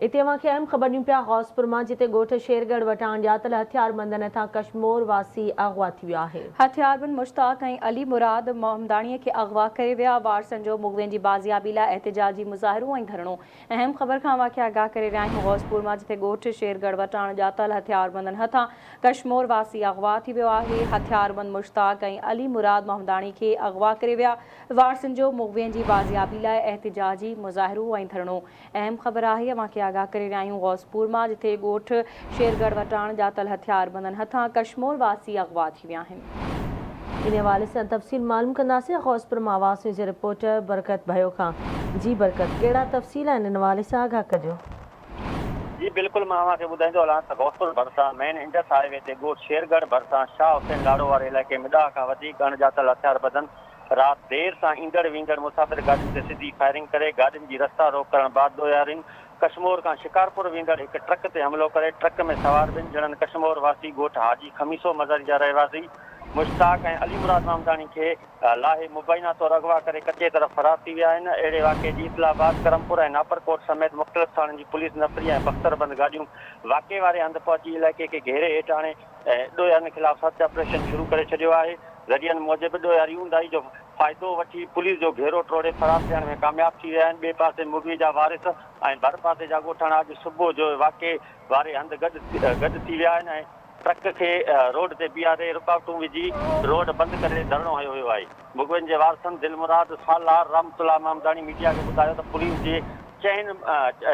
اتي اوهان کي اهم خبر ڏيون پيا غوثپور مان جتي ڳوٺ شيرڳڙهه وٽان اڻڄاتل هٿياربندن هٿان ڪشمور واسي اغوا ٿي ويو آهي. هٿياربند مشتاق ۽ علي مراد محمداڻي کي اغوا ڪري ويا، وارثن جو مغوين جي بازيابي لاء احتجاجي مظاهرو ۽ ڌرڻو. اهم خبر کان اوهان کي آگاهه ڪري رهيا آهيون غوثپور مان جتي ڳوٺ شيرڳڙهه وٽان اڻڄاتل هٿياربندن هٿان ڪشمور واسي اغوا ٿي ويو آهي، هٿياربند مشتاق ۽ علي مراد محمداڻي کي اغوا ڪري ويا، وارثن جو مغوين جي بازيابي لاء احتجاجي مظاهرو ۽ ڌرڻو. اهم خبر آهي اوهان کي آگاهه ڪري رهيا آهيون غوثپور مان جتي ڳوٺ شيرڳڙهه وٽان ڄاتل هٿياربندن هٿان ڪشمور واسي اغوا ٿي ويا آهن. ان حوالي سان تفصيل معلوم ڪنداسين غوثپور مان آواز نيوز جي رپورٽر برڪت ڀيو کان جي برڪت ڪهڙا تفصيل آهن ان حوالي سان آگاهه ڪجو. جي بلڪل مان اوهان کي ٻڌائيندو هلان ته غوثپور ڀرسان مين انڊس هاء وي تي ڳوٺ شيرڳڙهه ڀرسان شاهه حسين لاڙو واري علائقي ۾ ڏهه کان وڌيڪ اڻ ڄاتل هٿياربندن رات دير سان ايندڙ ويندڙ مسافر گاڏين تي سڌي فائرنگ ڪري گاڏين جي رستا روڪ ڪرڻ بعد ڏوهارين ڪشمور کان شڪارپور ويندڙ هڪ ٽرڪ تي حملو ڪري ٽرڪ ۾ سوار ٻن ڄڻن ڪشمور واسي ڳوٺ حاجي خميسو مزاري جا رهواسي مشتاق ۽ علي مراد محمداڻي کي لاهي مبينا طور اغوا ڪري ڪچي طرف فرار ٿي ويا آهن اهڙي واقعي جي اطلاع بعد ڪرمپور ۽ ناپرڪوٽ سميت مختلف ٿاڻن جي پوليس نفري ۽ بختربند گاڏيون واقعي واري هنڌ پهچي علائقي کي گهيري هيٺ آڻي ڏوهارين خلاف سرچ آپريشن شروع ڪري ڇڏيو آهي، ذريعن موجب ڏوهاري اونداهي جو فائدو وٺي پوليس جو گهيرو ٽوڙي فرار ٿيڻ ۾ ڪامياب ٿي ويا آهن، ٻئي پاسي مغوي جا وارث ۽ ڀرپاسي جا ڳوٺاڻا اڄ صبح جو واقعي واري هنڌ گڏ گڏ ٿي ويا آهن ۽ ٽرڪ کي روڊ تي بيهاري رڪاوٽون وجهي روڊ بند ڪري ڌرڻو هنيو ويو آهي، مغوين جي وارثن دلمراد سالار رحمت الله محمداڻي ميڊيا کي ٻڌايو ته پوليس جي چين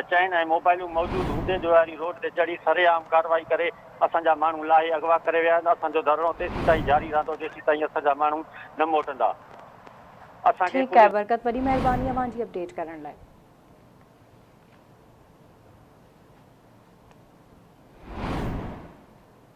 چين ۽ موبائلون موجود هوندي ڏوهاري روڊ تي چڙهي سرعام ڪارروائي ڪري اسان جا ماڻهو لاهي اغوا ڪري ويا آهن، اسان جو ڌرڻو تيسيتائين جاري رهندو جيسيتائين اسان جا ماڻهو نه موٽندا. اسان کي ٺيڪ آهي پوليس. برڪت وڏي مهرباني اوهان جي اپڊيٽ ڪرڻ لاء.